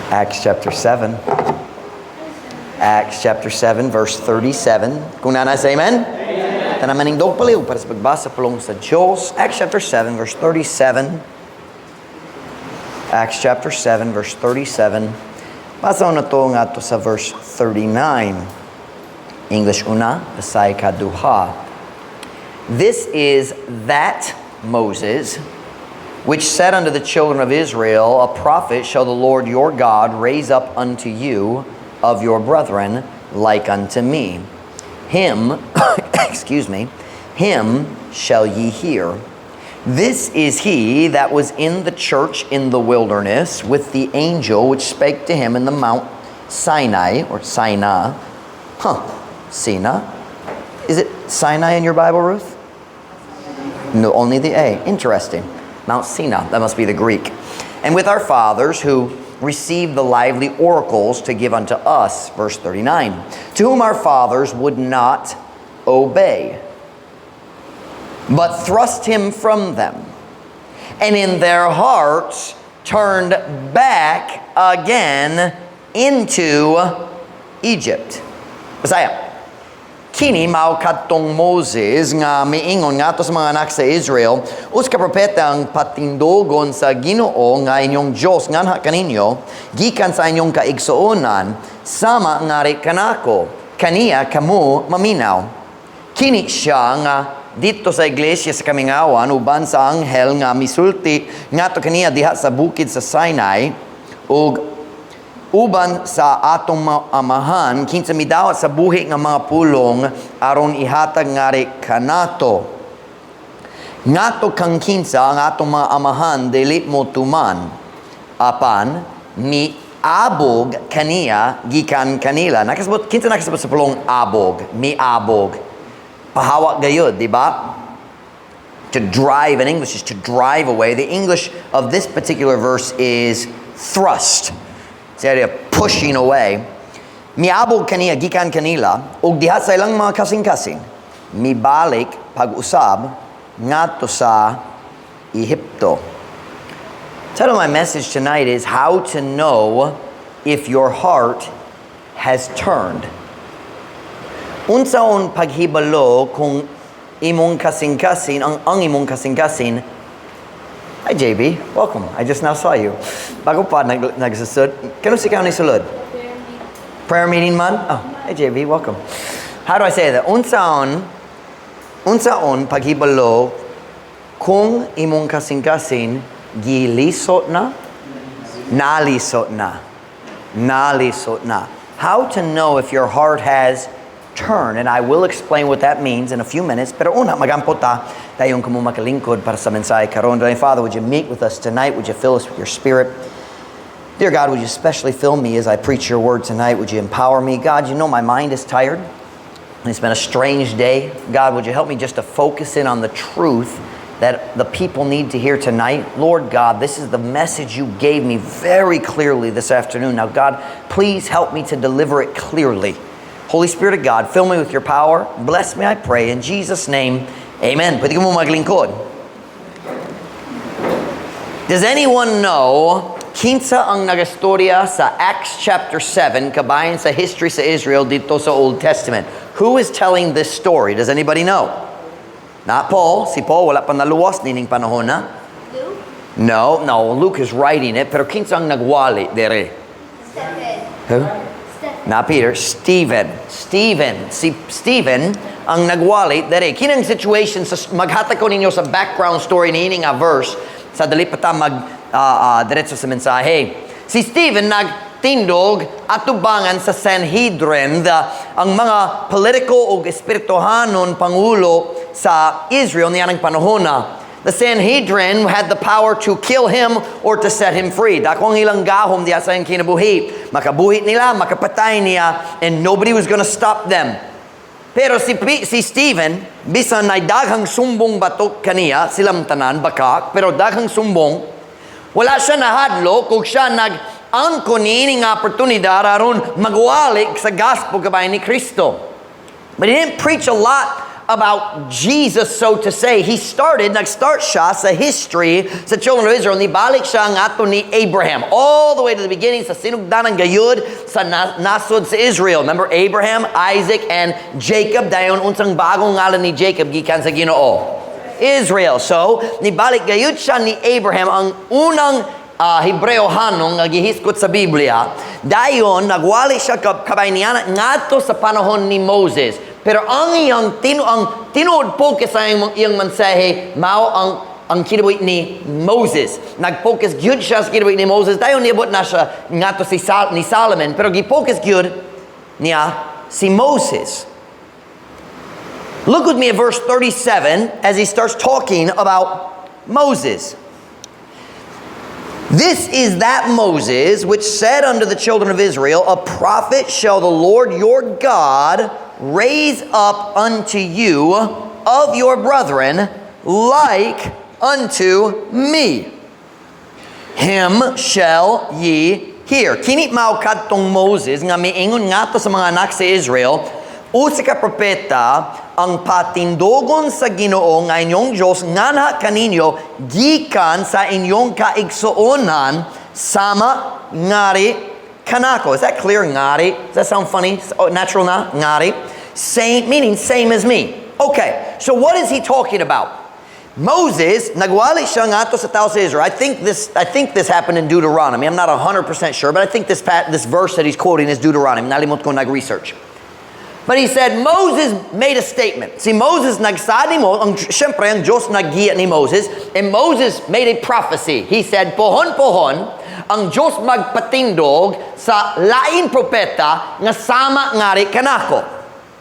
Acts chapter 7. Acts chapter 7, verse 37. Kung naa na, say amen. Amen. Tanan manindog palihog para sa pagbasa pulong sa Diyos. Acts chapter 7, verse 37. Acts chapter 7, verse 37. Basa nato ngadto sa verse 39. English una, Bisaya kaduha. "This is that Moses, which said unto the children of Israel, 'A prophet shall the Lord your God raise up unto you of your brethren, like unto me. Him," excuse me, "him shall ye hear. This is he that was in the church in the wilderness with the angel which spake to him in the Mount Sinai," or Sinai. Huh, Sina. Is it Sinai in your Bible, Ruth? No, only the A. Interesting. Mount Sinai. That must be the Greek. "And with our fathers who received the lively oracles to give unto us," verse 39, "to whom our fathers would not obey, but thrust him from them, and in their hearts turned back again into Egypt." Bisaya. "Kini mao kadtong Moses nga miingon ngadto sa mga anak sa Israel, 'Usa ka propeta ang patindogon sa Ginoo nga inyong Dios nganha kaninyo gikan sa inyong kaigsuonan, sama ngari kanako. Kaniya kamo maminaw. Kini siya nga didto sa iglesia sa kamingawan uban sa anghel nga misulti ngadto kaniya diha sa bukid sa Sinai ug uban sa atong mga amahan, kinsa midawat sa buhi nga mga pulong aron ihatag ngari kanato. Ngadto kang kinsa ang atong mga amahan dili mo tuman, apan miabog kaniya gikan kanila." Nakasabot, kinsa nakasabot sa pulong "abog"? Miabog. Pahawa gayud, di ba? To drive in English is to drive away. The English of this particular verse is "thrust." It's the idea of pushing away. "Miabog kaniya gikan kanila ug diha sa ilang mga kasing-kasing mibalik pag-usab ngadto sa Ehipto." Title of my message tonight is "How to Know If Your Heart Has Turned." Unsaon paghibalo kung imong kasing-kasing, ang imong kasing-kasing. Hi, JB, welcome. I just now saw you. Bago pa nagsusud. Kano si ikaw ni sulod? Prayer meeting man? Oh, hi, JB, welcome. How do I say that? Unsaon paghibalo kung imong kasing-kasing gilisot na? Nalisot na. Nalisot na. How to know if your heart has turned. And I will explain what that means in a few minutes. Pero una, magampo ta dayon kamo makalingkod para sa mensahe karon. Dear Father, would you meet with us tonight? Would you fill us with your Spirit? Dear God, would you especially fill me as I preach your word tonight? Would you empower me? God, you know my mind is tired. It's been a strange day. God, would you help me just to focus in on the truth that the people need to hear tonight? Lord God, this is the message you gave me very clearly this afternoon. Now, God, please help me to deliver it clearly. Holy Spirit of God, fill me with your power. Bless me, I pray. In Jesus' name, amen. Pwede kamo maglingkod. Does anyone know kinsa ang nagastorya sa Acts chapter 7 kabahin sa history sa Israel didto sa Old Testament? Who is telling this story? Does anybody know? Not Paul. Si Paul wala pa naluwas nining panahon na. Luke? No, Luke is writing it. Pero kinsa ang nagwali dere? Stephen. Who? Stephen. Not Peter, Stephen. Stephen. Si Stephen ang nagwali dere. Kinang situation sa maghatag ko ninyo sa background story niini nga verse sa dali pa ta mag diretso sa mensahe. Si Stephen nagtindog atubangan sa Sanhedrin, ang mga political ug espirituhanon pangulo sa Israel niyanang panahon na. The Sanhedrin had the power to kill him or to set him free. Dako ang ilang gahom diya sa iyang kinabuhi. Makabuhit nila, makapatay niya, and nobody was gonna stop them. Pero si Stephen, bisan na daghang sumbong batok kaniya, silang tanan, bakak, pero daghang sumbong, wala siya nahadlok kung siya nag-angkon niini nga oportunidad aron magwali sa gospel kabahin ni Kristo. But he didn't preach a lot about Jesus, so to say. He started, nag-start siya sa history sa children of Israel. Nibalik siya ngadto ni Abraham. All the way to the beginning sa sinugdanan gayud sa nasod sa Israel. Remember Abraham, Isaac, and Jacob. Dayon unsang bagong ngalan ni Jacob gikan sa Ginoo? Israel. So, nibalik gayud siya ni Abraham, ang unang Hebreohanon nga gihisgot sa Biblia. Dayon nagwali siya kabay niana ngadto sa panahon ni Moses. Pero ang tinuod focus sa iyang mensahe mao ang kinabuhi ni Moses. Nag-focus gyud siya sa kinabuhi ni Moses. Dayon niabot na siya ngadto ni Solomon, pero gi-focus gyud niya si Moses. Look with me at verse 37 as he starts talking about Moses. "This is that Moses which said unto the children of Israel, 'A prophet shall the Lord your God raise up unto you of your brethren, like unto me. Him shall ye hear.'" Kini mao kadtong Moses nga miingon ngadto sa mga anak sa Israel, "Usa ka propeta ang patindogon sa Ginoo nga inyong Diyos nganha kaninyo gikan sa inyong kaigsuonan sama ngari kanako." Is that clear? Ngari? Does that sound funny? Oh, natural na? Ngari. Same, meaning same as me. Okay, so what is he talking about? Moses, nagwali siya ngadto sa tao sa Israel. I think this happened in Deuteronomy. I'm not 100% sure, but I think this verse that he's quoting is Deuteronomy. Nalimot ko nag-research. But he said, Moses made a statement. Si Moses nagsaad mo, syempre ang Diyos naggiya ni Moses, and Moses made a prophecy. He said, "Pohon-pohon, ang Diyos magpatindog sa lain propeta nga sama ngari kanako."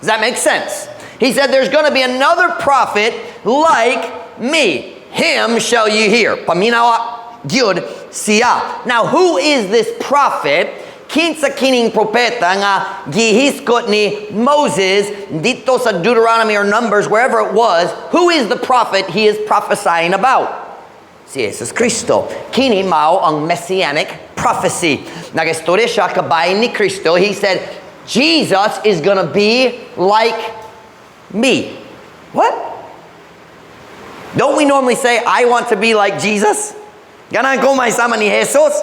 Does that make sense? He said, "There's going to be another prophet like me. Him shall you hear." Paminawa gyud siya. Now, who is this prophet? Kinsa kining propeta nga gihisgot ni Moses dito sa Deuteronomy or Numbers, wherever it was? Who is the prophet he is prophesying about? Si Jesus Cristo. Kini mao ang messianic prophecy. Nagistorya siya kabay ni Cristo. He said, "Jesus is gonna be like me." What? Don't we normally say, "I want to be like Jesus"? Ganahan ko sama ni Jesus.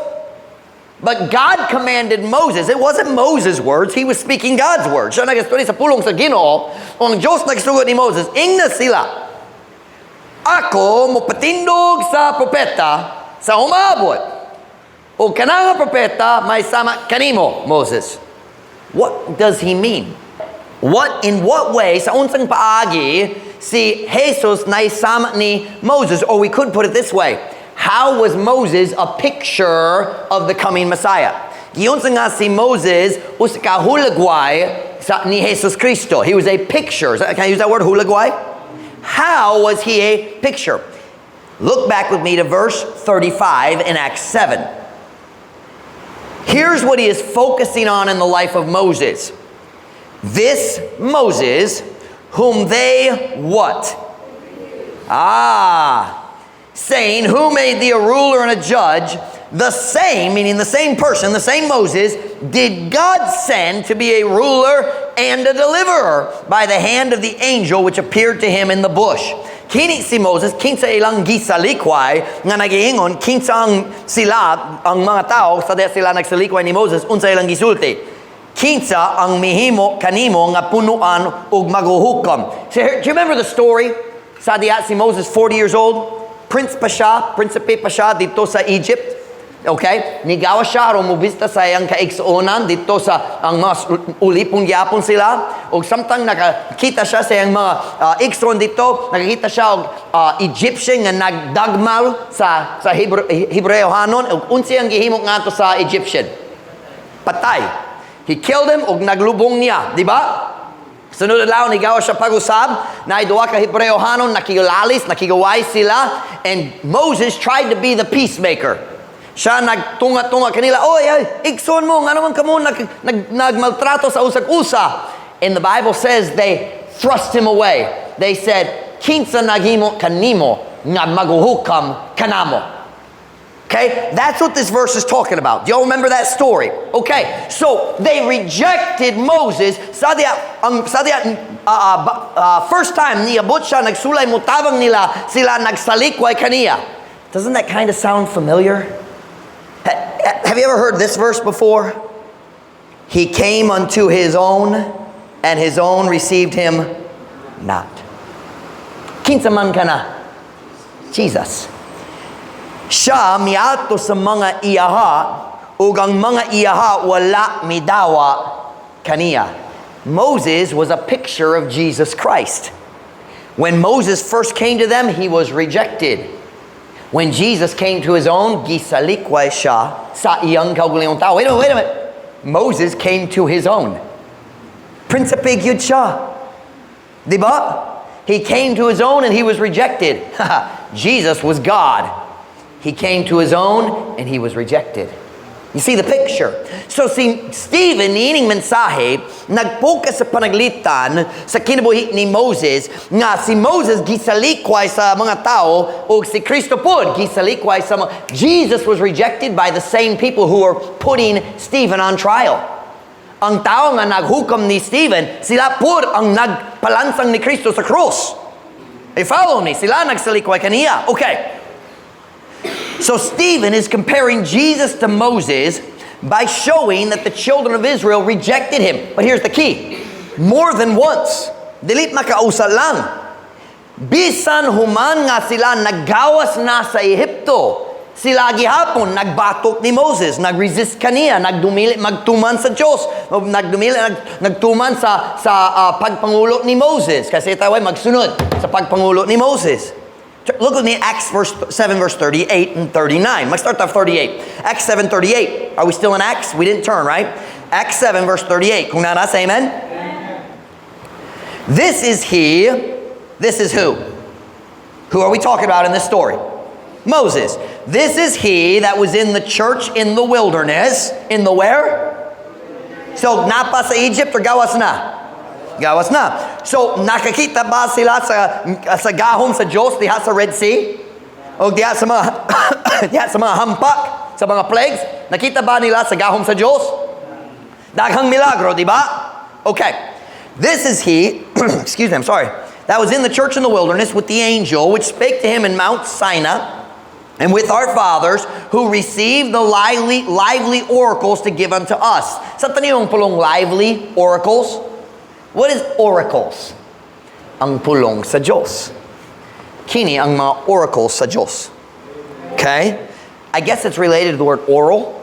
But God commanded Moses. It wasn't Moses' words. He was speaking God's words. Siya nagistorya sa pulong sa Ginoo. Ang Diyos nagsugot ni Moses, ingna sila, "Ako mopatindog sa propeta sa umaabot. O kanang propeta may sama kanimo, Moses." What does he mean? In what way, sa unsang paagi, si Jesus naisama ni Moses? Or we could put it this way. How was Moses a picture of the coming Messiah? Giunsa nga si Moses usa ka hulagway sa ni Jesus Cristo. He was a picture. Can I use that word, hulagway? How was he a picture? Look back with me to verse 35 in Acts 7. Here's what he is focusing on in the life of Moses. "This Moses, whom they" what? Ah, "saying, 'Who made thee a ruler and a judge?' The same," meaning the same person, the same Moses, "did God send to be a ruler and a deliverer by the hand of the angel which appeared to him in the bush." Kini si Moses, kinsa ilang gisalikway nga nagiingon, kinsa ang sila, ang mga tao, sa diha sila nagsalikway ni Moses, unsa ilang gisulti? "Kinsa ang mihimo kanimo nga punuan ug maguhukom?" So here, do you remember the story? Sa diha si Moses, 40 years old, prince pa siya, prinsipe pa siya dito sa Egypt. Okay? Nigawas siya aron mobisita sa iyang kaigsuonan dito sa ang mga ulipon gyapon sila. Og samtang nakakita siya sa iyang mga igsoon dito, nakakita siya og Egyptian nga nagdagmal sa Hebreohanon ug unsa ang gihimo ngadto sa Egyptian? Patay. He killed him ug naglubong niya, di ba? Sunod adlaw nigawas siya pag-usab, na duha ka Hebreohanon nakilalis, nakigaway sila, and Moses tried to be the peacemaker. Siya nagtunga-tunga kanila, "Oy, ay, igsoon mo, nga naman kamo nagmaltrato sa usag-usa?" And the Bible says they thrust him away. They said, "Kinsa naghimo kanimo nga maguhukam kanamo? Okay? That's what this verse is talking about. Do y'all remember that story? Okay. So they rejected Moses sa diya ang sa diya first time niabot siya, nagsulay, mutabang nila, sila nagsalikway kaniya. Doesn't that kind of sound familiar? Have you ever heard this verse before? "He came unto his own, and his own received him not." Kinsa man kana? Jesus. Siya miadto sa mga iyaha ug ang mga iyaha wala midawa kaniya. Moses was a picture of Jesus Christ. When Moses first came to them, he was rejected. When Jesus came to his own, gisalikway siya sa iyang kaugalingong tao. Wait a minute, wait a minute. Moses came to his own. Prinsipe gyud siya. Di ba? He came to his own and he was rejected. Jesus was God. He came to his own and he was rejected. You see the picture? So si Stephen, niining mensahe, nagpokus sa pananglitan sa kinabuhi ni Moses, nga si Moses gisalikway sa mga tao, o si Kristo pod gisalikway sa mga. Jesus was rejected by the same people who were putting Stephen on trial. Ang tao nga naghukom ni Stephen, sila pod ang nagpalansang ni Kristo sa krus. You follow me? Sila nagsalikway kaniya. Okay. So Stephen is comparing Jesus to Moses by showing that the children of Israel rejected him. But here's the key. More than once. Dili makausa lang. Bisan human nga sila naggawas na sa Ehipto, sila gihapon nagbatok ni Moses, nagresist kaniya, nagdumili magtuman sa Dios, nagdumili nagtuman sa pagpangulo ni Moses kasi tayo ay magsunod sa pagpangulo ni Moses. Look with me at Acts verse 7 verse 38 and 39. Let's start at 38. Acts 7:38. Are we still in Acts? We didn't turn, right? Acts 7 verse 38. Kung naa na, say amen. This is he. This is who? Who are we talking about in this story? Moses. This is he that was in the church in the wilderness. In the where? So, naa pa sa Egypt or gawas na? Gawas na. So, nakakita ba sila sa gahom sa Diyos diha sa Red Sea? O diha sa mga hampak, sa mga plagues? Nakita ba nila sa gahom sa Diyos? Daghang milagro, di ba? Okay. This is he, excuse me, I'm sorry, that was in the church in the wilderness with the angel which spake to him in Mount Sinai and with our fathers, who received the lively, lively oracles to give unto us. Sa taniyong pulong "lively oracles"? What is oracles? Ang pulong sa Diyos. Kini ang mga oracles sa Diyos. Okay? I guess it's related to the word "oral."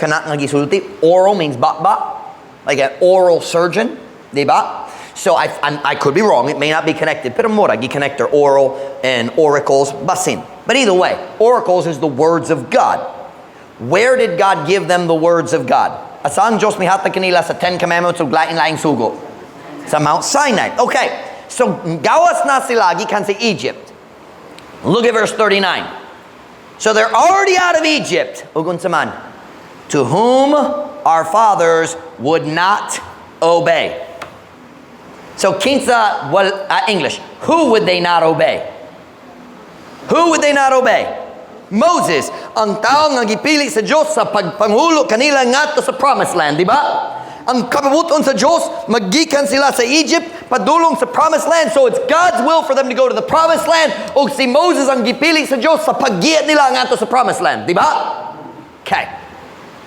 Kana nga gisulti. Oral means baba. Like an oral surgeon. Di ba? So I could be wrong. It may not be connected. Pero mura, gi-connector oral and oracles. Basin. But either way, oracles is the words of God. Where did God give them the words of God? Asa ang Diyos mihatag kanila sa Ten Commandments ug lain-laing sugo? Sa Mount Sinai. Okay. So gawas na sila gikan sa Egypt. Look at verse 39. So they're already out of Egypt. Ug unsa man? To whom our fathers would not obey. So kinsa, well, English, who would they not obey? Who would they not obey? Moses, ang tao nga gipili sa Diyos sa pagpangulo kanila ngadto sa Promised Land, di ba? Ang kabubut-on sa Diyos, maggikan sila sa Egypt, padulong sa Promised Land. So it's God's will for them to go to the Promised Land. O si Moses ang gipili sa Diyos sa paggiya nila ngadto sa Promised Land, di ba? Okay.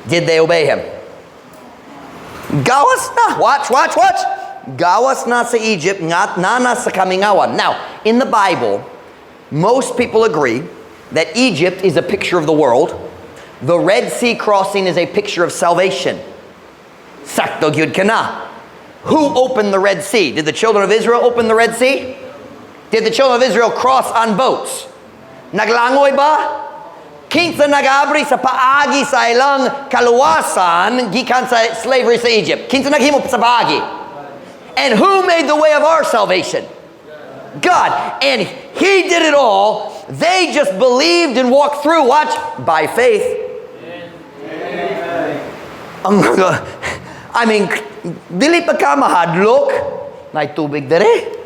Did they obey him? Gawas na. Watch, watch, watch. Gawas na sa Egypt, ngat na na sa kamingawan. Now, in the Bible, most people agree that Egypt is a picture of the world. The Red Sea crossing is a picture of salvation. Sakto gyud kana. Who opened the Red Sea? Did the children of Israel open the Red Sea? Did the children of Israel cross on boats? Naglangoy ba? Kinsa nagabri sa paagi sa ilang kaluwasan gikan sa slavery sa Egypt? Kinsa naghimo sa paagi? And who made the way of our salvation? God. And He did it all. They just believed and walked through. Watch. By faith. Ang, I mean, dili pa ka mahadlok. May tubig dere.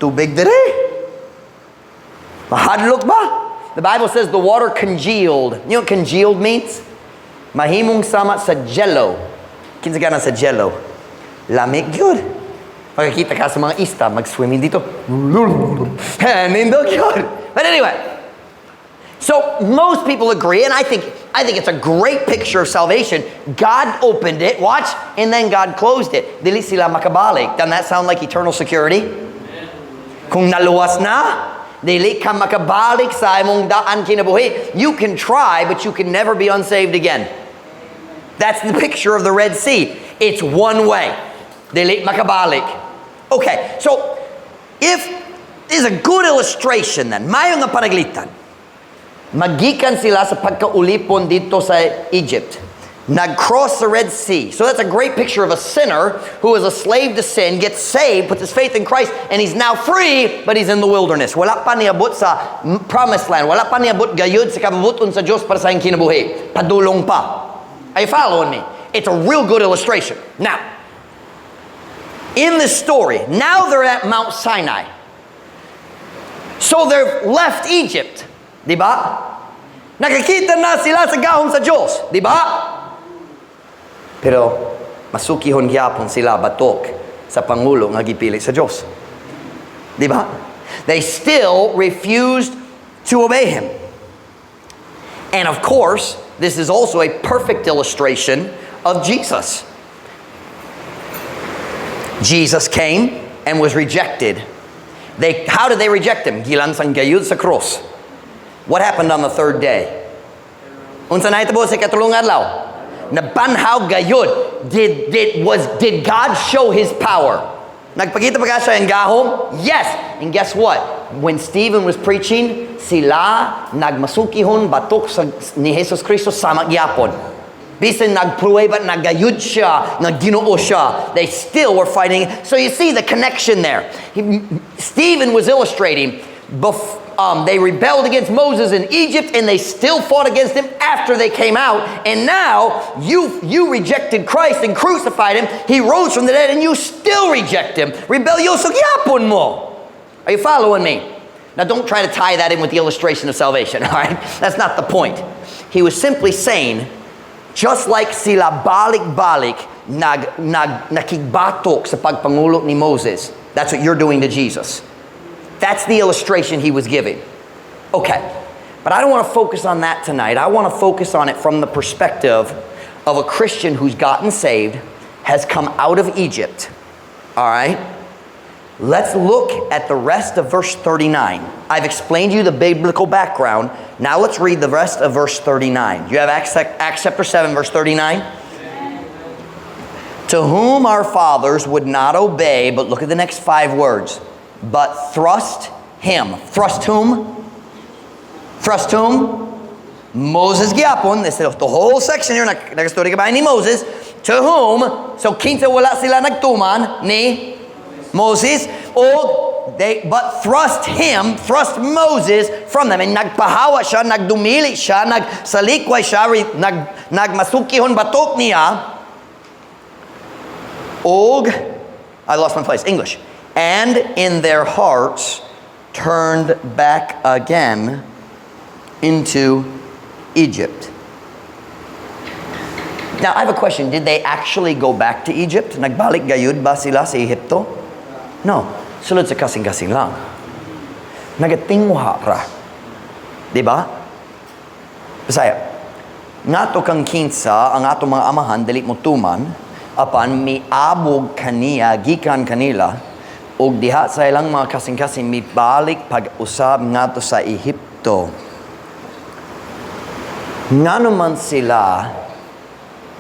Tubig dere. Mahadlok ba? The Bible says the water congealed. You know what congealed means? Mahimong sama sa jello. Kinsa gana sa jello? Lami gyud. Makakita ka sa mga isda, mag-swimming dito. Nindot gyud. But anyway, so most people agree, and I think it's a great picture of salvation. God opened it, watch, and then God closed it. Dili sila makabalik. Doesn't that sound like eternal security? Kung naluwas na, dili ka makabalik sa imong daan kinabuhi. You can try, but you can never be unsaved again. That's the picture of the Red Sea. It's one way. Dili makabalik. Okay, so if this is a good illustration then, maayo nga panaglitan. Magikan sila sa pagkaulipon didto sa Egypt. Nag-cross the Red Sea. So that's a great picture of a sinner who is a slave to sin, gets saved, puts his faith in Christ, and he's now free, but he's in the wilderness. Wala pa niabot sa promised land. Wala pa niabot gayud sa kabubut-on sa Diyos para sa iyang kinabuhi. Padulong pa. Are you following me? It's a real good illustration. Now, in this story, now they're at Mount Sinai. So they've left Egypt. Di ba? Nakakita na sila sa gahom sa Diyos. Di ba? Pero masukihon gyapon sila batok sa pangulo nga gipili sa Diyos. Di ba? They still refused to obey him. And of course, this is also a perfect illustration of Jesus. Jesus came and was rejected. How did they reject him? Gilansang gayud sa cross. What happened on the third day? Unsa nahitabo sa ikatulong adlaw? Nabanhaw gayud. Did God show his power? Nagpakita pa ka sa iyang gahom? Yes. And guess what? When Stephen was preaching, sila nagmasukihon batok sa ni Jesus Kristo sama gyapon. Bisan nagpruweba, nagayud siya, nga Ginoo siya. They still were fighting. So you see the connection there. Stephen was illustrating, they rebelled against Moses in Egypt and they still fought against him after they came out. And now you rejected Christ and crucified him. He rose from the dead and you still reject him. Rebelyoso gyapon mo. Are you following me? Now don't try to tie that in with the illustration of salvation, all right? That's not the point. He was simply saying, just like sila balik-balik nag nakigbatok sa pagpangulo ni Moses, that's what you're doing to Jesus. That's the illustration he was giving. Okay, but I don't want to focus on that tonight. I want to focus on it from the perspective of a Christian who's gotten saved, has come out of Egypt. All right? Let's look at the rest of verse 39. I've explained to you the biblical background. Now let's read the rest of verse 39. You have Acts chapter 7, verse 39? To whom our fathers would not obey, but look at the next five words. But thrust him. Thrust whom? Thrust whom? Moses gyapon. This is the whole section here. Nag-story ka ba ni Moses? To whom? So kinsa wala sila nagtuman ni Moses. O they but thrust him, thrust Moses from them. And nagpahawa siya, nagdumili siya, nagsalikway siya, nagmasukihon batok niya. Og, I lost my place, English. And in their hearts turned back again into Egypt. Now, I have a question. Did they actually go back to Egypt? Nagbalik gayud ba sila sa Ehipto? No. Sulod sa kasing-kasing lang. Nagatingwa ra. Di ba? Bisaya. Ngadto kang kinsa ang atong mga amahan dili mo tuman apan miabog kaniya gikan kanila ug diha sa ilang mga kasing-kasing mibalik pag-usab ngadto sa Ehipto. Ngano man sila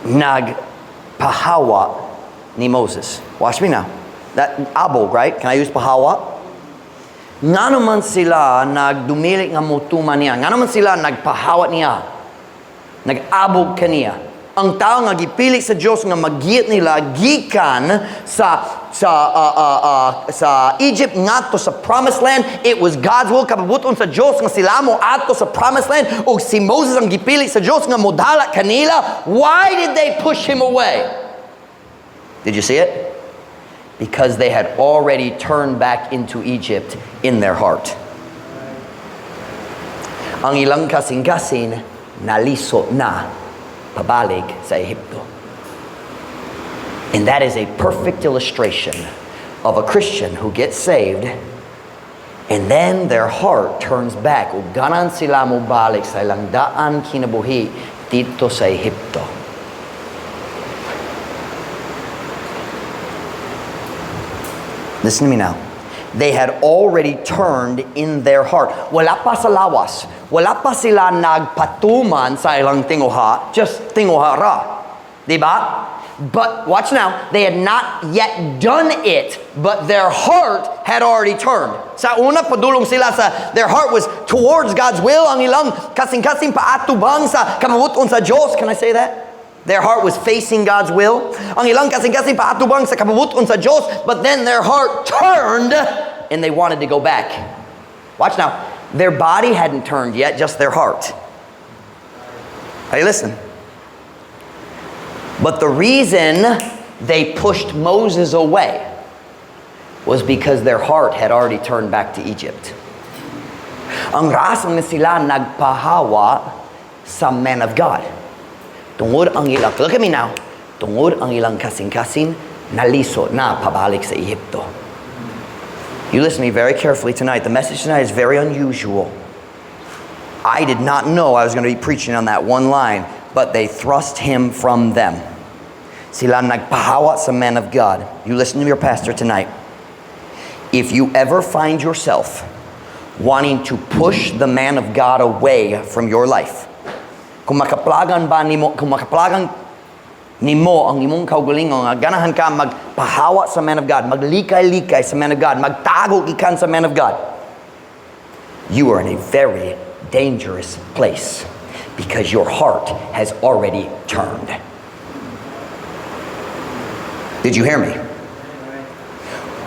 nagpahawa ni Moses? Watch me now. That abog, right? Can I use pahawa? Ngano man sila nagdumili nga mutuman niya? Ngano man sila nagpahawa niya? Nag-abog kaniya? Ang tao nga gipili sa Dios nga magiyat nila gikan sa Egypt ngadto sa promised land. It was God's will, kabubut-on sa Dios nga sila mo adto sa promised land ug si Moses ang gipili sa Dios nga modala kanila. Why did they push him away? Did you see it? Because they had already turned back into Egypt in their heart. Ang ilang kasing-kasing naliso na pabalik sa Ehipto. And that is a perfect illustration of a Christian who gets saved and then their heart turns back. Ug ganahan sila mobalik sa ilang daan kinabuhi didto sa Ehipto. Listen to me now. They had already turned in their heart. Wala pa sa lawas. Wala pa sila nagpatuman sa ilang tinguha. Just tinguha ra. Diba? But watch now, they had not yet done it, but their heart had already turned. Sa una, padulong sila sa, their heart was towards God's will. Ang ilang kasing-kasing paatubang sa kabubut-on sa Diyos. Can I say that? Their heart was facing God's will. Ang ilang kasing-kasing paatubang sa kabubut-on sa Diyos, but then their heart turned and they wanted to go back. Watch now. Their body hadn't turned yet, just their heart. Hey, listen. But the reason they pushed Moses away was because their heart had already turned back to Egypt. Ang rason nga sila nagpahawa sa men of God, tungod ang ilang, look at me now, tungod ang ilang kasing-kasing naliso na pabalik sa Ehipto. You listen to me very carefully tonight. The message tonight is very unusual. I did not know I was going to be preaching on that one line, "But they thrust him from them." Sila nagpahawa sa man of God. You listen to your pastor tonight. If you ever find yourself wanting to push the man of God away from your life, kung makaplagan ba nimo, kung makaplagan nimo ang imong kaugalingon nga ganahan ka magpahawa sa man of God, maglikay-likay sa man of God, magtago gikan sa man of God, you are in a very dangerous place because your heart has already turned. Did you hear me?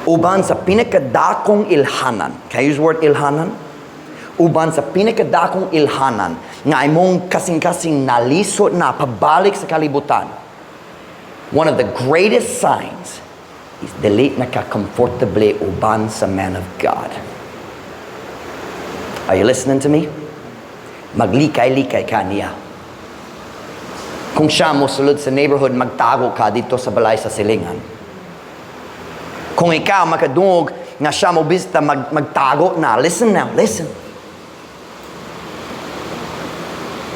Uban sa pinakadakong ilhanan. Can I use the word "ilhanan"? Uban sa pinakadakong ilhanan nga imong kasing-kasing nalisod na pabalik sa kalibutan. One of the greatest signs is dili na ka comfortable uban sa man of God. Are you listening to me? Maglikay-likay ka niya. Kung siya mo sulod sa neighborhood, magtago ka didto sa balay sa silingan. Kung ikaw makadungog nga siya mo bisita, magtago na. Listen now, listen.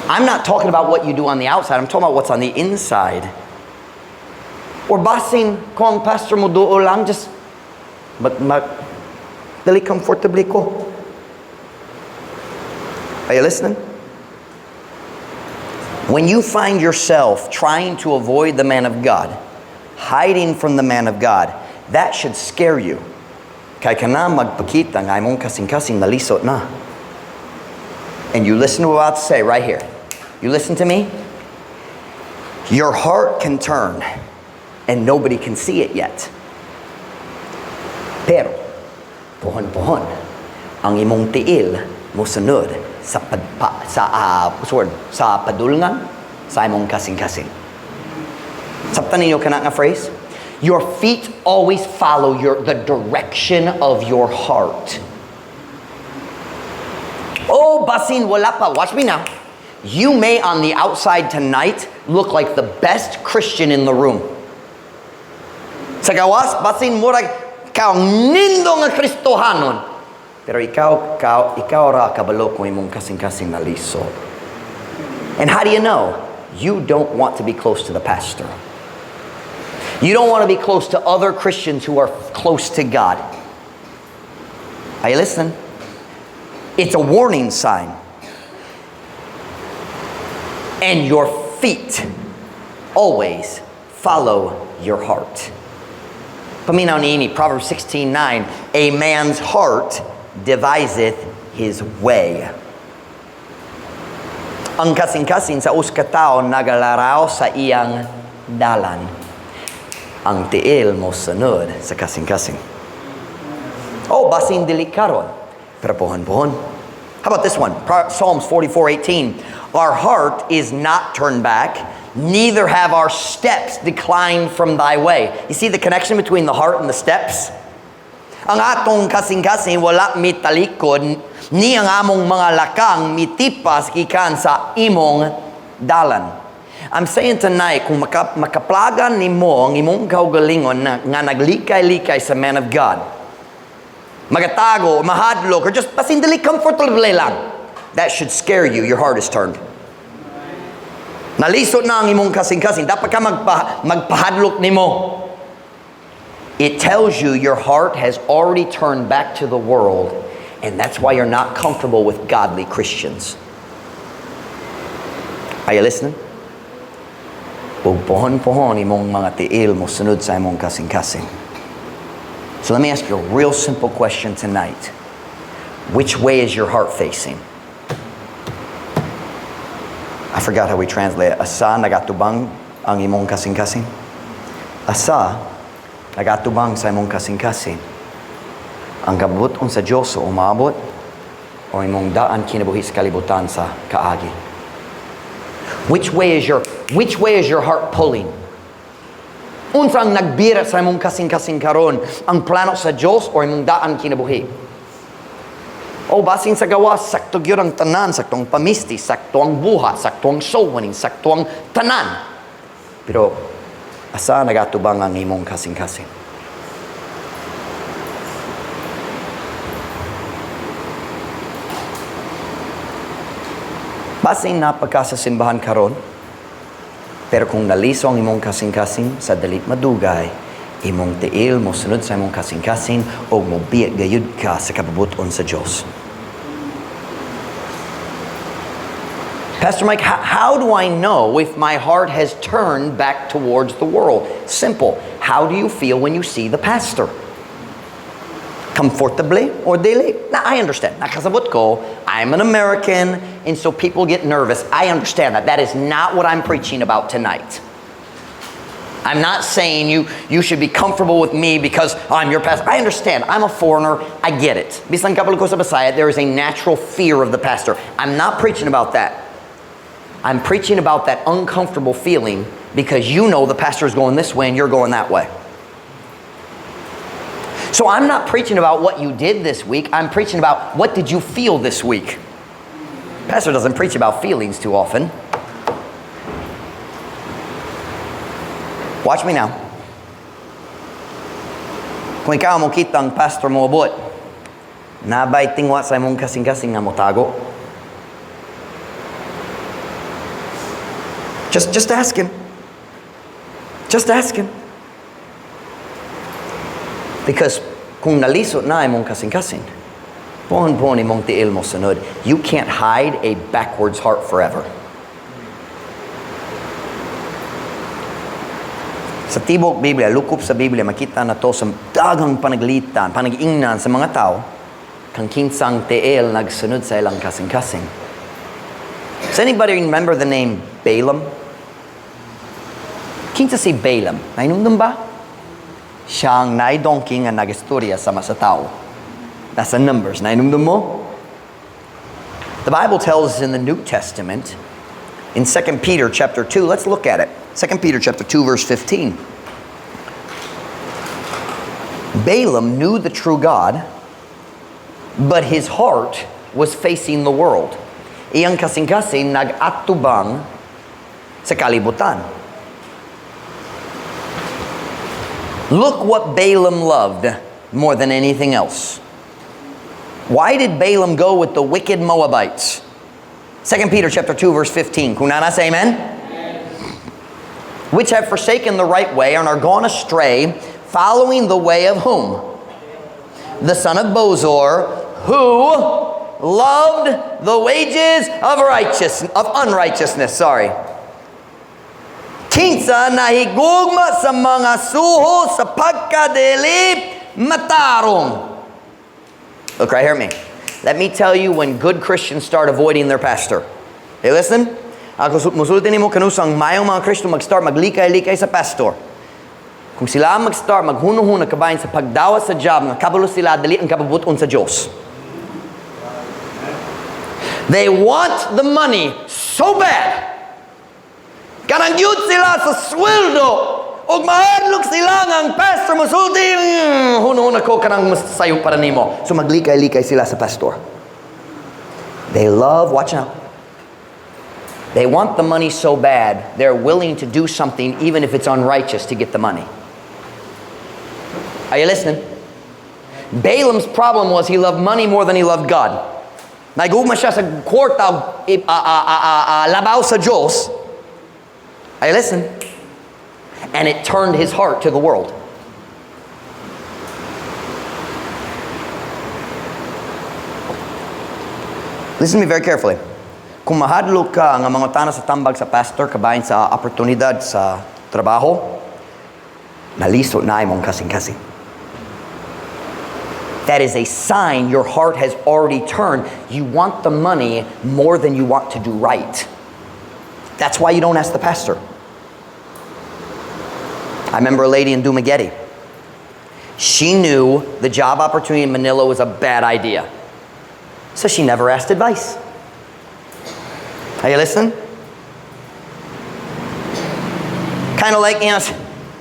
I'm not talking about what you do on the outside. I'm talking about what's on the inside. Or basin, kung ang pastor mo duol lang, just mag, dali comfortably ko. Are you listening? When you find yourself trying to avoid the man of God, hiding from the man of God, that should scare you. Kay kana magpakita nga imong kasing-kasing nalisod na. And you listen to what I'm about to say right here. You listen to me? Your heart can turn and nobody can see it yet. Pero, pohon-pohon, ang imong tiil mosunod sa pagpa, sa what's the word? Sa padulngan sa imong kasing-kasing. Sabtan ninyo kana nga phrase? Your feet always follow the direction of your heart. Oh, basin wala pa. Watch me now. You may on the outside tonight look like the best Christian in the room. Sa gawas, basin murag ka nindo nga Kristohanon. Pero ikaw ra kabalo kung imong kasing-kasing nalisod. And how do you know? You don't want to be close to the pastor. You don't want to be close to other Christians who are close to God. Are you listening? It's a warning sign. And your feet always follow your heart. Paminaw niini, Proverbs 16:9, "A man's heart deviseth his way." Ang kasing-kasing sa usa ka tawo nagalaraw sa iyang dalan. Ang tiil mo sunod sa kasing-kasing. Oh, basin dili karon. Pero pohon-pohon. How about this one? Psalms 44:18. "Our heart is not turned back, neither have our steps declined from thy way." You see the connection between the heart and the steps? Ang atong kasing-kasing wala mitalikod, ni ang among mga lakang mitipas gikan sa imong dalan. I'm saying tonight, kung makaplagan nimo ang imong kaugalingon na, nga naglikay-likay sa man of God, magatago, mahadlok, or just basin dili comfortable lang, that should scare you. Your heart is turned. Nalisod na ang imong kasing-kasing. Dapat ka magpahadlok nimo. It tells you your heart has already turned back to the world, and that's why you're not comfortable with godly Christians. Are you listening? Ug pohon-pohon imong mga tiil mo sunod sa imong kasing-kasing. So let me ask you a real simple question tonight. Which way is your heart facing? I forgot how we translate it. Asa nagatubang ang imong kasing-kasing? Asa nagatubang sa imong kasing-kasing? Ang kabubut-on sa Diyos o umaabot o imong daan kinabuhi sa kalibutan sa kaagi? Which way is your heart pulling? Unsa ang nagbira sa imong kasing-kasing karon? Ang plano sa Diyos o imong daan kinabuhi? O basin sa gawas, sakto gyud ang tanan, sakto ang pamisti, sakto ang buhat, sakto ang soul winning, sakto ang tanan. Pero asa nagatubang ang imong kasing-kasing? Basin naa pa ka sa simbahan karon, pero kung naliso ang imong kasing-kasing sa dili madugay, imong tiil mo sunod sa imong kasing-kasing o mobiya gayud ka sa kabubuton sa Diyos. Pastor Mike, how do I know if my heart has turned back towards the world? Simple. How do you feel when you see the pastor? Comfortably or dili? Now, I understand. Nakasabot ko, I'm an American, and so people get nervous. I understand that. That is not what I'm preaching about tonight. I'm not saying you should be comfortable with me because I'm your pastor. I understand. I'm a foreigner. I get it. Bisan kabalo ko sa Bisaya, there is a natural fear of the pastor. I'm not preaching about that. I'm preaching about that uncomfortable feeling because you know the pastor is going this way and you're going that way. So I'm not preaching about what you did this week. I'm preaching about what did you feel this week. Pastor doesn't preach about feelings too often. Watch me now. Kung ikaw mo kitang pastor mo abot, naa bay tingwa sa imong kasing-kasing nga motago. Just ask him. Just ask him. Because kung nalisod na imong kasing-kasing, pohon-pohon imong tiil mo sunod, you can't hide a backwards heart forever. Sa tibok Biblia, lukop sa Biblia, makita nato sa daghang panaglitan, panag-ingnan sa mga tao, kang kinsang tiil nagsunod sa ilang kasing-kasing. Does anybody remember the name Balaam? Kinsa si Balaam? Nainumdum ba? Siya ang naay donkey nga nagistorya sama sa tao. Nasa Numbers. Nainumdum mo? The Bible tells us in the New Testament, in 2 Peter chapter 2, let's look at it. 2 Peter chapter 2, verse 15. Balaam knew the true God, but his heart was facing the world. Iyang kasing-kasing nag-atubang sa kalibutan. Look what Balaam loved more than anything else. Why did Balaam go with the wicked Moabites? 2 Peter chapter 2, verse 15. Kung naa na, say amen? Which have forsaken the right way and are gone astray, following the way of whom? The son of Bosor, who loved the wages of unrighteousness. Sorry. Kinsa nahigugma sa mga suho sa pagkadili matarong. Look right here at me. Let me tell you when good Christians start avoiding their pastor. Hey, listen. Ako musulti nimo kanusang mayong mga Kristo mag-start maglikay-likay sa pastor. Kung sila mag-start maghuno-huno kabahin sa pagdawat sa job nga kabalo sila dili ang kabubuton sa Dios. They want the money so bad. Kanang yun sila sa sweldo. Og mahadlok sila nga ang pastor musulti, huno-huna ko kanang mas sayo para nimo. So maglikay-likay sila sa pastor. They love, watch now. They want the money so bad, they're willing to do something even if it's unrighteous to get the money. Are you listening? Balaam's problem was he loved money more than he loved God. Nahigugma siya sa kwarta labaw sa Diyos. Are you listening? And it turned his heart to the world. Listen to me very carefully. Kung mahadlok ka nga mangutana sa tambag sa pastor kabahin sa oportunidad sa trabaho, naliso na imong kasing-kasing. That is a sign your heart has already turned. You want the money more than you want to do right. That's why you don't ask the pastor. I remember a lady in Dumaguete. She knew the job opportunity in Manila was a bad idea. So she never asked advice. Are you listening? Kind of like,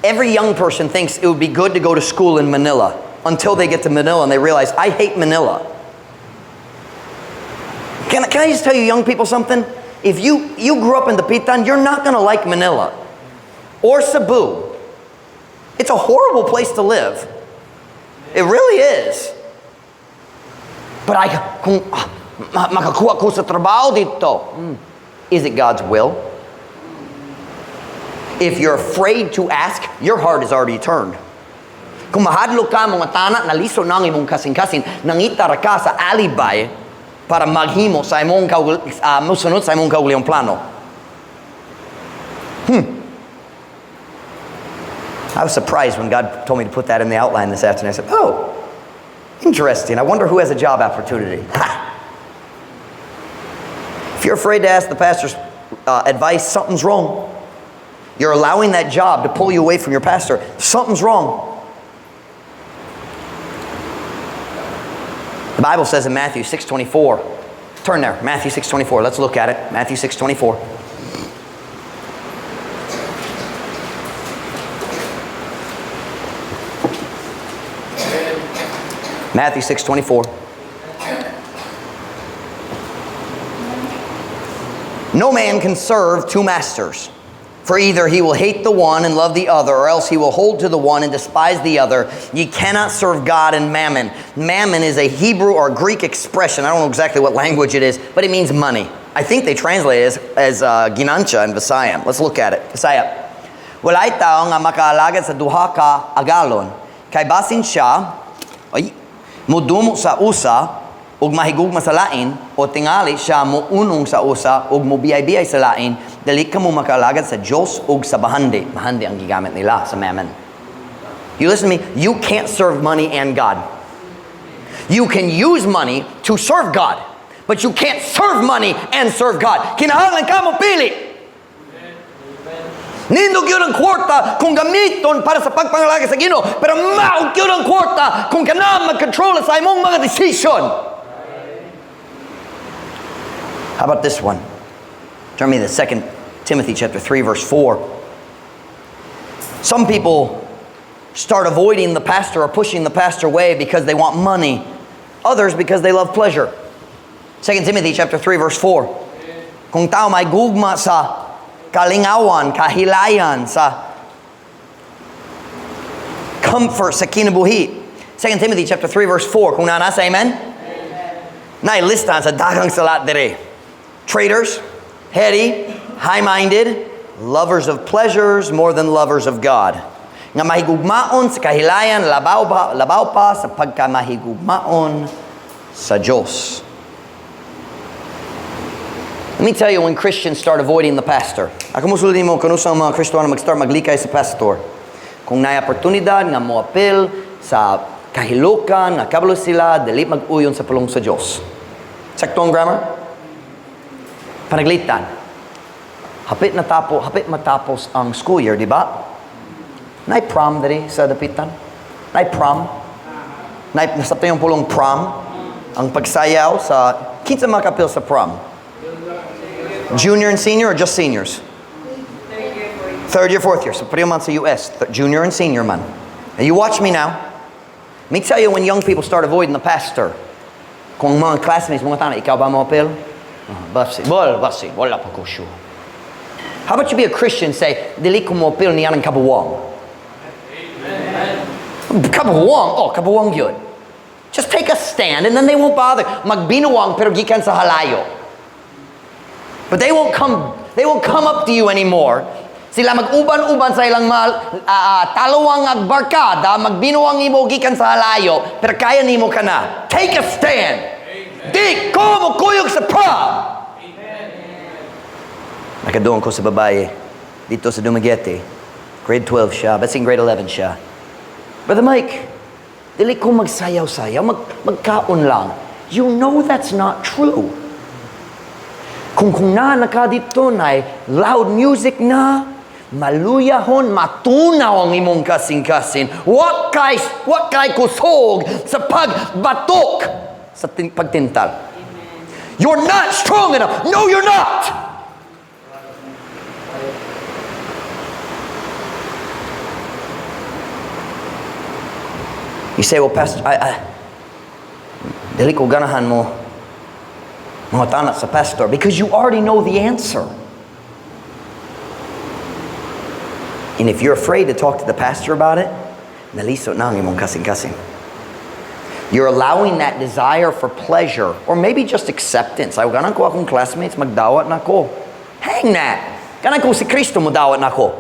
every young person thinks it would be good to go to school in Manila until they get to Manila and they realize, "I hate Manila." Can I just tell you young people something? If you grew up in Dapitan, you're not going to like Manila or Cebu. It's a horrible place to live. It really is. But I, kung makakuha ko sa trabaho dito. Is it God's will? If you're afraid to ask, your heart is already turned. Kung mahadlok ka mangutana, naliso na ang imong kasing-kasing, nangita ra ka sa alibi para maghimo sa imong musunod sa imong kaugalingong plano. I was surprised when God told me to put that in the outline this afternoon. I said, "Oh, interesting. I wonder who has a job opportunity." Ha! If you're afraid to ask the pastor's advice, something's wrong. You're allowing that job to pull you away from your pastor. Something's wrong. The Bible says in Matthew 6:24. Turn there, Matthew 6:24. Let's look at it. Matthew 6:24. Matthew 6:24. No man can serve two masters. For either he will hate the one and love the other, or else he will hold to the one and despise the other. Ye cannot serve God and mammon. Mammon is a Hebrew or Greek expression. I don't know exactly what language it is, but it means money. I think they translate it as ginansya in Visayan. Let's look at it. Bisaya. Walay tao nga makaalagad sa duha ka agalon. Kay basin siya, ay, mudumo sa usa ug mahigugma sa lain o tingali siya mounong sa usa ug mobiyay-biyay sa lain, dili kamo makaalagad sa Dios ug sa bahandi. Bahandi ang gigamit nila sa mammon. You listen to me, you can't serve money and God. You can use money to serve God, but you can't serve money and serve God. Kinahanglan ka mo pili. Nindot gyud ang kwarta kung gamiton para sa pagpangalagad sa Ginoo, pero mao gyud ang kwarta kung kana mag-control sa imong mga decision. How about this one? Turn me to 2 Timothy chapter 3 verse 4. Some people start avoiding the pastor or pushing the pastor away because they want money. Others because they love pleasure. 2 Timothy chapter 3 verse 4. Kung tao may gugma sa kalingawan, kahilayan, sa comfort sa kinabuhi. 2 Timothy chapter 3 verse 4. Kung naa na, say amen. Amen. Nailistahan sa daghang salat dire. Traitors, heady, high-minded, lovers of pleasures more than lovers of God. Nga mahigugmaon sa kahilayan, labaw pa sa pagkamahigugmaon sa Diyos. Let me tell you when Christians start avoiding the pastor. Ako musulti mo kung ang mga Kristiyano mag-start maglikay sa pastor. Kung naay oportunidad nga moapil sa kahilukan, nga kabalo sila, dili mag-uyon sa pulong sa Diyos. Sakto ang grammar? Panaglitan. Hapit matapos ang school year, di ba? Naay prom diri sa Dapitan. Naay prom. Naay nasabtan yung pulong prom. Ang pagsayaw sa kinsa makapil sa prom? Junior and senior or just seniors? Third year, fourth. Third year, fourth year. So pareho man sa US, junior and senior man. Now you watch me now. Let me tell you when young people start avoiding the pastor. Kung mga classmates, mga tana, ikaw ba mo apil? Basi, well, basi, wala pa ko sure. How about you be a Christian and say, dili ko mo apil niya ng kabuwang. Kabuwang? Oh, kabuwang yun. Just take a stand and then they won't bother. Magbinuwang pero gikan sa halayo. But they won't come up to you anymore. Sila mag-uban-uban sa ilang talawang agbarkada, magbinuwang imo gikan sa halayo, pero kaya nimo ka na. Take a stand. Di ko mo kuyog sa prom. Nakaduong ko sa babae dito sa Dumaguete. Grade 12 siya, basing grade 11 siya. "Brother Mike, dili ko magsayaw-sayaw, magkaon lang." You know that's not true. Kung na naka dito na loud music na, maluyahon, matunaw ang imong kasing-kasing. Wa kay kusog sa pagbatok sa pagtintal. You're not strong enough. No, you're not. You say, "Well, Pastor, I dili ko ganahan mo mangutana sa pastor," because you already know the answer. And if you're afraid to talk to the pastor about it, naliso na ang imong kasing-kasing. You're allowing that desire for pleasure or maybe just acceptance. Ay, ganahan ko akong classmates, magdawat na ko. Hang that! Ganahan ko si Kristo mo dawat na ko.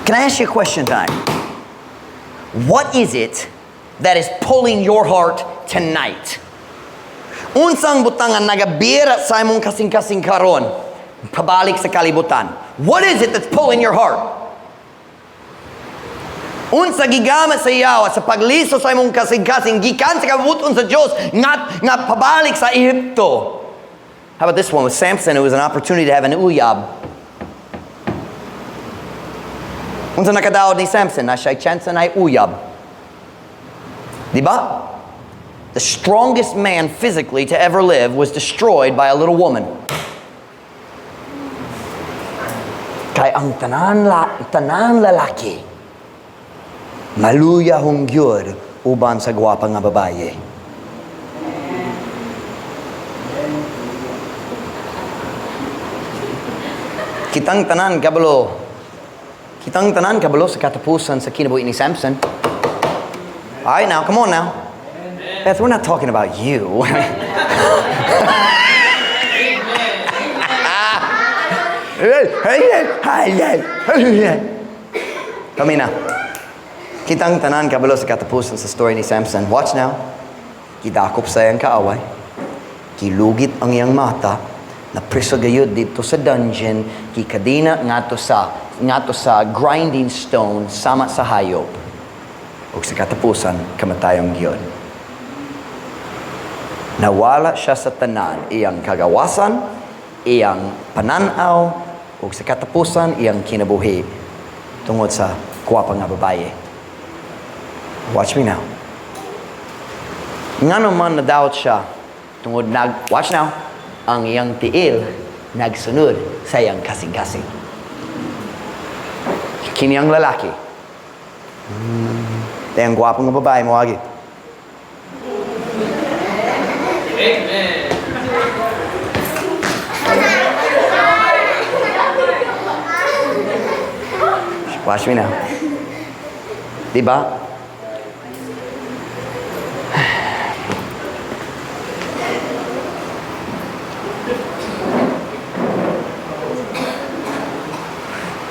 Can I ask you a question tonight? What is it that is pulling your heart tonight? Unsang butangan nagabira sa imong kasing-kasing karon pabalik sa kalibutan? What is it that's pulling your heart? Unsa gigamit sa iyawa sa pagliso sa imong kasing-kasing gikan sa kabubut-on sa Dios nga pabalik sa Ehipto? How about this one with Samson? It was an opportunity to have an uyab. Unsa nakadaot ni Samson? Na siya chance na uyab. Di ba? The strongest man physically to ever live was destroyed by a little woman. Kay ang tanan lalaki maluyahong gyud uban sa gwapa nga babaye. Kitang tanan kabalo. Kitang tanan kabalo sa katapusan sa kinabuhi ni Samson. All right now, come on now. Beth, we're not talking about you. Kami na. Kitang tanan kabalo sa katapusan sa story ni Samson. Watch now. Gidakop sa iyang kaaway. Gilugit ang iyang mata. Napriso gayud dito sa dungeon. Gikadina ngadto sa grinding stone sama sa hayop. Ug sa katapusan, kamatayon gyud. Nawala siya sa tanan, iyang kagawasan, iyang pananaw, ug sa katapusan, iyang kinabuhi tungod sa gwapa nga babaye. Watch me now. Ngano man nadawat siya tungod nag, watch now, ang iyang tiil nagsunod sa iyang kasing-kasing. Kini ang lalaki. Ang gwapo nga babae mo agi. Amen. Watch me now. Diba?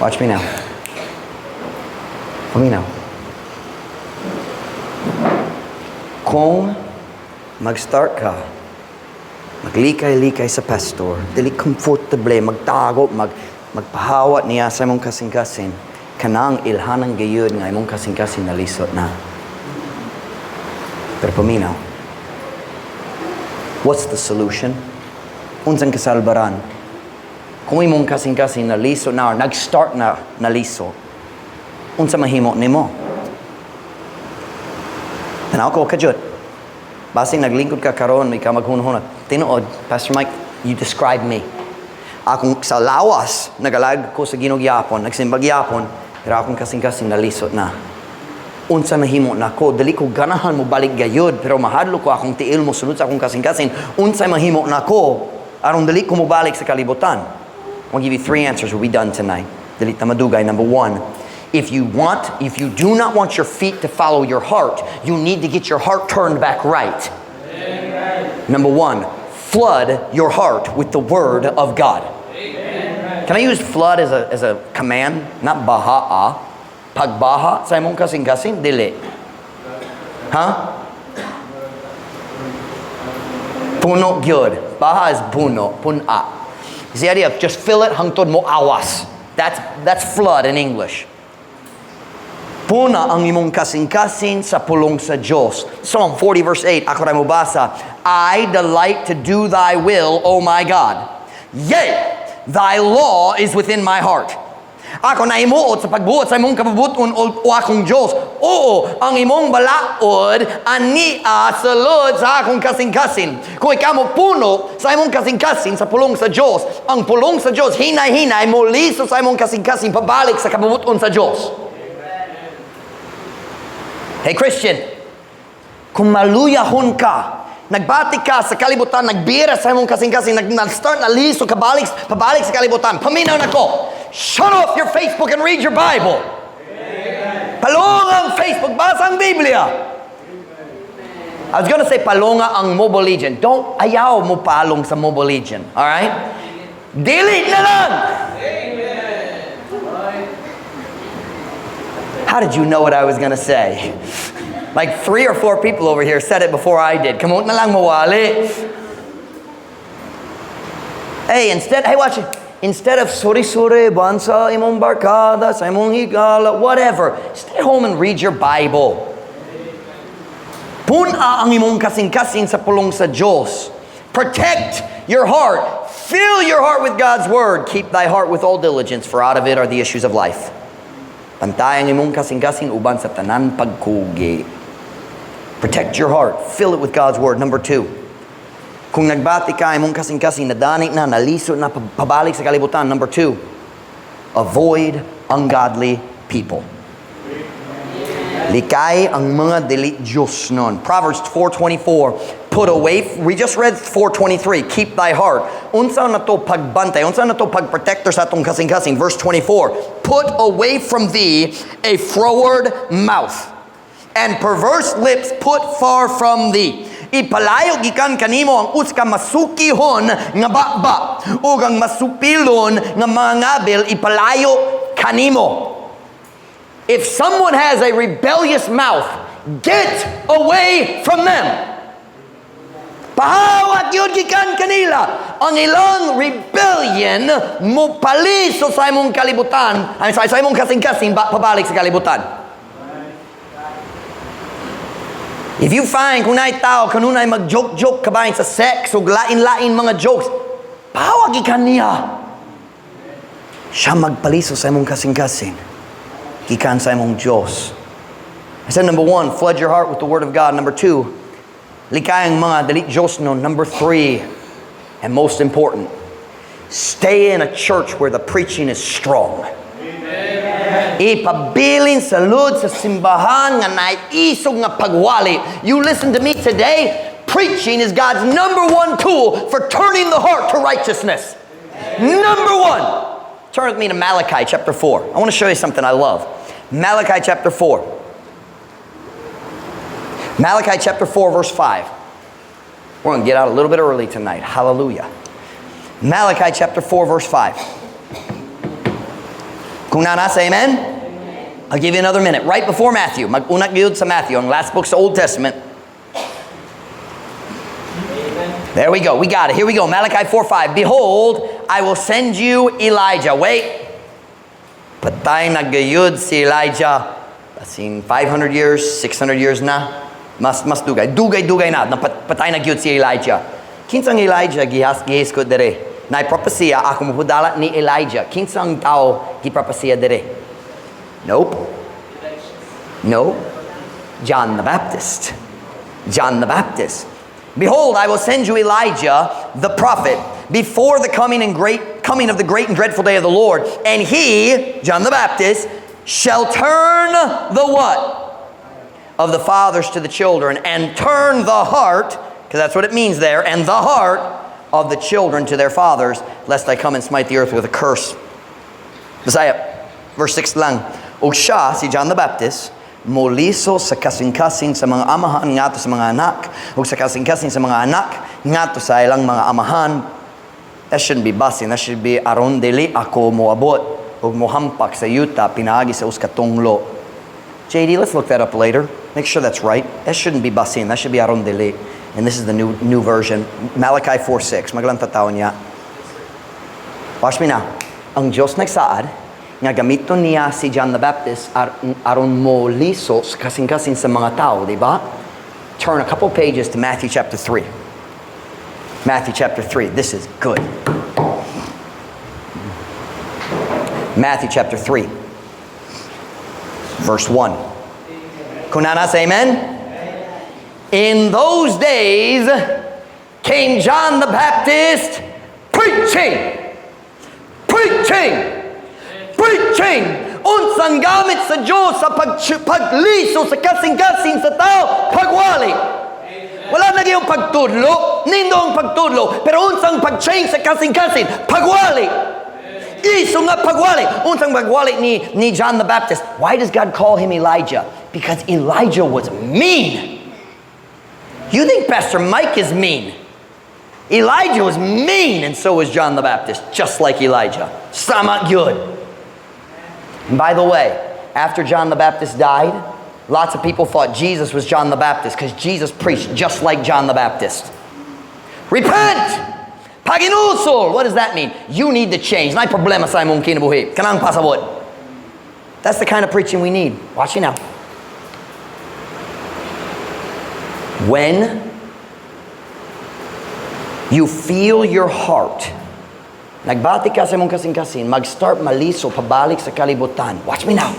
Watch me now. Paminaw. Kung mag-start ka, maglikay-likay sa pastor, dili komfortable, magtago, magpahawat niya sa imong kasing-kasing, kanang ilhanang gayud nga imong kasing-kasing nalisod na. Pero paminaw. What's the solution? Unsang kasalbaran? Kung imong kasing-kasing nalisod na or nag-start na nalisod, unsa mahimo nimo? Tanaw ko kajud. Basing naglingkod ka karon, ikaw maghunhuna. Tinuod, Pastor Mike, You describe me. Akong sa lawas, nag-alagad ko sa Ginoo gyapon, nagsimba gyapon, pero akong kasing-kasing nalisod na. Unsa mahimo nako? Dili ko ganahan mo balik gayud, pero mahadlok ko akong tiil mo sulod sa akong kasing-kasing. Unsa mahimo nako aron dili ko mobalik sa kalibutan? I'll give you three answers. We'll be done tonight. Dili ta madugay. Number one, if you do not want your feet to follow your heart, you need to get your heart turned back right. Number one, flood your heart with the Word of God. Can I use "flood" as a command? Not baha. Pagbaha sa imong kasing-kasing? Dili. Huh? Puno gyud. Baha is puno. Pun-a. It's the idea of just fill it hangtod mo awas. That's flood in English. Pun-a ang imong kasing-kasing sa pulong sa Diyos. Psalm 40 verse 8, ako rin mobasa. "I delight to do thy will, O my God. Yea, thy law is within my heart." Ako nahimuot sa pagbuot sa imong kabubut-on, o akong Diyos. Oo, ang imong balaod ania sulod sa akong kasing-kasing. Kung ikaw mo puno sa imong kasing-kasing sa pulong sa Diyos, ang pulong sa Diyos hinay-hinay moliso sa imong kasing-kasing pabalik sa kabubut-on sa Diyos. Hey Christian, kung maluyahon ka, nagbati ka sa kalibutan, nagbira sa imong kasing-kasing, nag-start na liso, kabalik, pabalik sa kalibutan, paminaw nako. Shut off your Facebook and read your Bible. Palong ang Facebook, basa ang Biblia. I was gonna say palonga ang Mobile Legend. Don't, ayaw mo palong sa Mobile Legend. Alright? Delete na lang! How did you know what I was gonna say? Like three or four people over here said it before I did. Kamot na lang mawali. Hey, instead, hey, watch it. Instead of suri-suri, bansa imong barkada, sa imong higala, whatever, stay home and read your Bible. Pun-a ang imong kasing-kasing sa pulong sa Diyos. Protect your heart. Fill your heart with God's Word. Keep thy heart with all diligence, for out of it are the issues of life. Pantay ang imong kasing-kasing uban sa tanan pagkugi. Protect your heart. Fill it with God's Word. Number two, kung nagbati ka imong kasing-kasing, nadani na, naliso na, pabalik sa kalibutan. Number two, avoid ungodly people. Likay ang mga dili Diyosnon. Proverbs 4:24. Put away, we just read 4:23, keep thy heart. Unsa na to pagbantay, unsa na to pagprotector sa atong kasing-kasing. Verse 24, "Put away from thee a froward mouth, and perverse lips put far from thee." Ipalayo gikan kanimo ang usa ka masukihon nga baba ug ang masupilon nga mga ngabil ipalayo kanimo. If someone has a rebellious mouth, get away from them. Pahawat gyud gikan kanila. Ang ilang rebellion mo paliso sa imong kalibutan, ay sa imong kasing-kasing pabalik sa kalibutan. If you find kung naay tao kanunay mag-joke-joke kabahin sa sex ug lain-lain mga jokes, pahawat gikan niya. Siya magpaliso sa imong kasing-kasing gikan sa imong Diyos. I said number one, flood your heart with the Word of God. Number two, likay ang mga dili Diyosnon. Number three, and most important, stay in a church where the preaching is strong. Ipabilin sa lud sa simbahan nga naisog nga pagwali. You listen to me today, preaching is God's number one tool for turning the heart to righteousness. Number one. Turn with me to Malachi chapter 4. I want to show you something I love. Malachi chapter 4. Malachi chapter 4, verse 5. We're going to get out a little bit early tonight. Hallelujah. Malachi chapter 4, verse 5. Kung naa na, say amen. I'll give you another minute. Right before Matthew. Mag-unat gyud sa Matthew, ang last book sa Old Testament. There we go. We got it. Here we go. Malachi 4 5. "Behold, I will send you Elijah." Wait. Patay na gayud si Elijah. Basin 500 years, 600 years na. Mas dugay. Dugay-dugay na. Patay na gyud si Elijah. Kinsang Elijah gihas gihisgot dere? Naay propesya, ako mopudala ni Elijah. Kinsang tao gipropesya dere? Nope. No. John the Baptist. John the Baptist. "Behold, I will send you Elijah the prophet before the coming and great coming of the great and dreadful day of the Lord, and he," John the Baptist, "shall turn the" what? "Of the fathers to the children, and turn the heart," because that's what it means there, "and the heart of the children to their fathers, lest I come and smite the earth with a curse." Bisaya, verse 6 lang. "Ug siya," si John the Baptist, "moliso sa kasing-kasing sa mga amahan ngadto sa mga anak, ug sa kasing-kasing sa mga anak ngadto sa ilang mga amahan." That shouldn't be basin, that should be "aron dili ako moabot ug mohampak sa yuta pinaagi sa usa ka tunglo." JD, let's look that up later. Make sure that's right. That shouldn't be "basin", that should be "aron dili." And this is the new version. Malachi 4:6. Maglanta ta unya. Watch me now. Ang Diyos nagsaad nga gamiton niya si John the Baptist aron moliso sa kasing-kasing sa mga tao, di ba? Turn a couple pages to Matthew chapter 3. Matthew chapter 3. This is good. Matthew chapter 3, verse 1. Kung naa na, say amen. "In those days came John the Baptist preaching, preaching, preaching." Unsang gamit sa Diyos sa pagliso sa kasing-kasing sa tao? Pagwali. Wala na yung pagtudlo, nindot ang pagtudlo, pero unsang pag-change sa kasing-kasing? Pagwali. Iso nga pagwali. Unsang pagwali ni John the Baptist? Why does God call him Elijah? Because Elijah was mean. You think Pastor Mike is mean. Elijah was mean, and so was John the Baptist, just like Elijah. Sama gyud. And by the way, after John the Baptist died, lots of people thought Jesus was John the Baptist because Jesus preached just like John the Baptist. "Repent! Paginusol!" What does that mean? You need to change. Naay problema sa imong kinabuhi. Kanang pasabot. That's the kind of preaching we need. Watch it now. When you feel your heart, nagbati ka sa imong kasing-kasing, mag-start maliso pabalik sa kalibutan. Watch me now.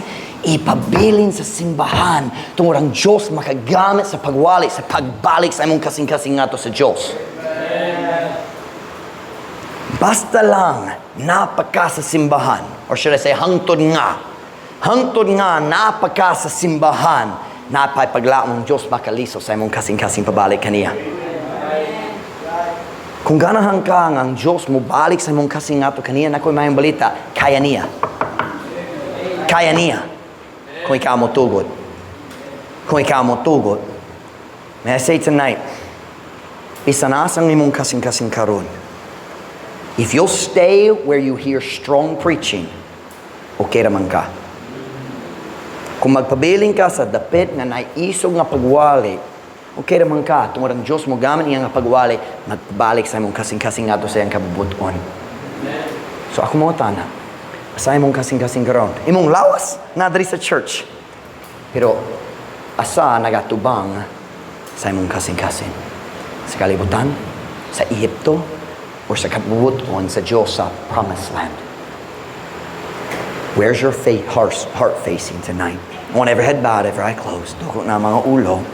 Ipabilin sa simbahan tungod ang Diyos makagamit sa pagwali, sa pagbalik sa imong kasing-kasing ngadto sa Diyos. Basta lang naa pa ka sa simbahan, or should I say, hangtod nga. Hangtod nga naa pa ka sa simbahan, naa pa'y paglaom ang Diyos makaliso sa imong kasing-kasing pabalik kaniya. Kung ganahan ka nga ang Diyos mo balik sa imong kasing ngadto kaniya, naa ko'y maayong balita, kaya niya. Kaya niya. Kung ikaw mo tugot. Kung ikaw mo tugot. May I say tonight, bisan asa ang imong kasing-kasing karon. If you'll stay where you hear strong preaching, okay raman ka. Kung magpabilin ka sa dapit nga naisog nga pagwali, okay raman ka. Tungod ang Diyos mo gamit niya nga pagwali, magbalik sa imong kasing-kasing ngadto sa iyang kabubuton. So ako mo tana, sa imong kasing-kasing karon. Imong lawas na diri sa church. Pero asa nagatubang sa imong kasing-kasing? Sa kalibutan, sa Ehipto, or sa kabubuton sa Diyos sa promised land? Where's your faith, heart facing tonight? I want every head bowed, every eye closed. Duko na mga ulo.